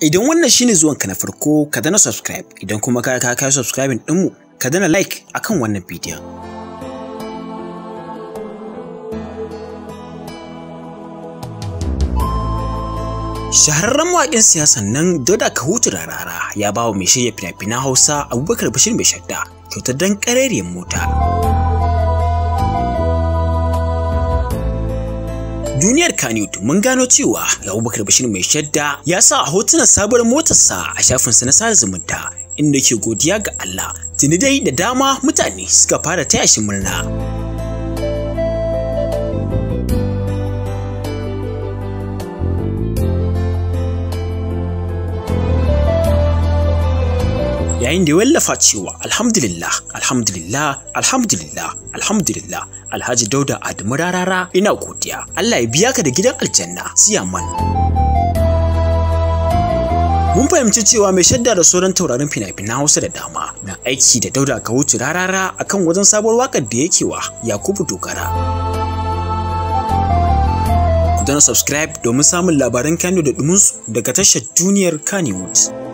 Idan wannan shine zuwanka na farko, ka dana subscribe, idan kuma ka subscribing ɗinmu, ka dana like akan wannan bidiyon. Shahararren mawaƙin siyasan nan Dauda Kahutu Rarara ya ba wa mai shirya fina-finan Hausa Abubakar Bashir Mai Shadda kyautar dan ƙarerriyar mota. Duniyar Kannywood mun gano cewa Abubakar Bashir Mai Shadda ya sa hotunan sabuwar motarsa a shafinsa na sada zumunta inda yake godiya ga Allah. Tuni dai da dama mutane suka fara taya shi murna. Yayin da ya wallafa cewa alhamdulillah, alhamdulillah, alhamdulillah, alhamdulillah, Alhaji Dauda Adamu Rarara, ina godiya, Allah ya biya ka da gidan aljanna, siyaman. Mun fahimci cewa Mai Shadda da sauran taurarin fina-finan Hausa da dama na aiki da Dauda Kahutu Rarara akan wajen sabuwar wakar da yake wa Yakubu Dogara. Ku danna subscribe domin samun labaran Kano da ɗuminsu daga tashar Duniyar Kannywood.